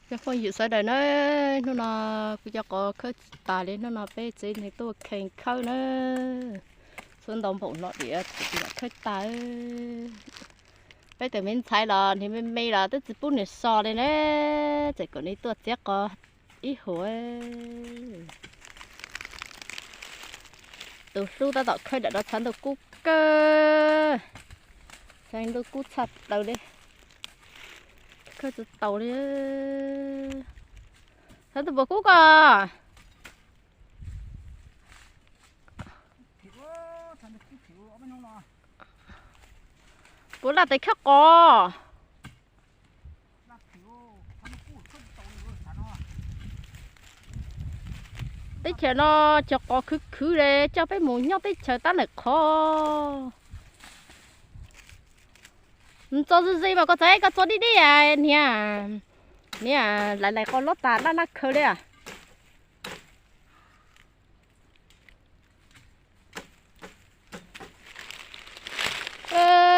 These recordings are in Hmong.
Cov phooj ywg sawv daws na, hnub no kuv cov qos khawb tsis tas li, hnub no peb tsev neeg tuaj kheev khawb na. Txhua ntau npaum no diam tseem tsis khawb tas. Peb tus me ntxhais los niag me me los twb tsis pub nws so li na, tseem kom nws tuaj txiav qos ib huam. Tus hlub tab tom khawb nram no txhab ntuj kub kawg, txhab ntuj kub tshaj plaws li, khawb tsis tau li. Txhab ntuj puas kub ko? Puas laj tes khawb qos? Teb chaws no cov qos khwv khwv li, coj peb mus nyob teb chaws tab lawm qhov. Txo ze ze mas koj txawm koj txo dib dib niag, niag laiv laiv qos lob tas laj laj khaws li.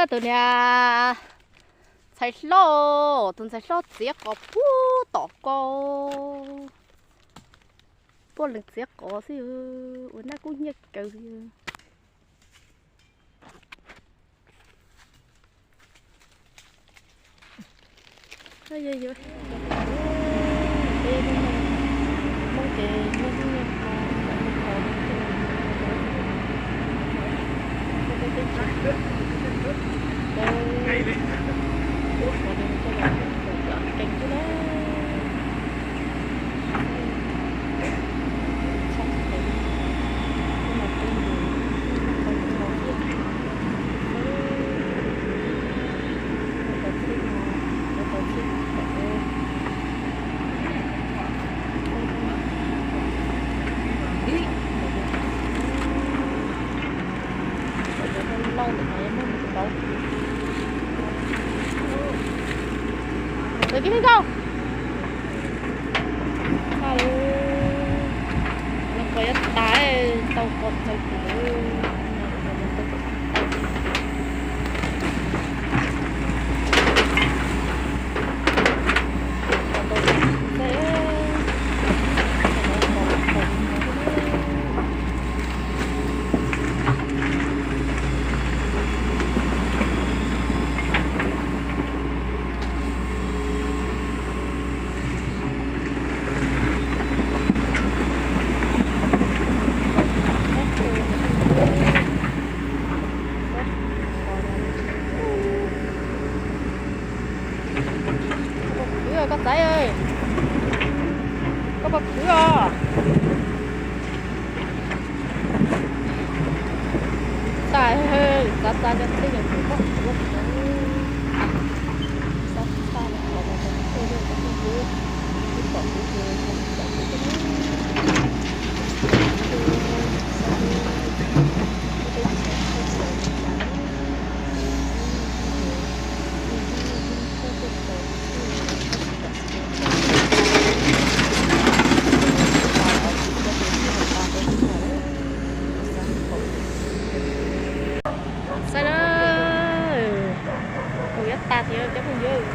Tus niag ntxhais hlob, tus ntxhais hlob txiav qos puag tom ko, puag leej txiav qos xwb, ua nab kub nyiaj kaws li. Tus tib neeg nkauj, nws qos yuav tas, tau qos txaus tim. Koj puas khwv os koj txaiv? Koj puas khwv os? Txav txav cov txhij yog tus muab kuv, txav txav los los los txhij yog tus muab kuv, kuv pom kuv tus pom kuv tus. Xav na, kuv yuav tas thiab cov phooj ywg.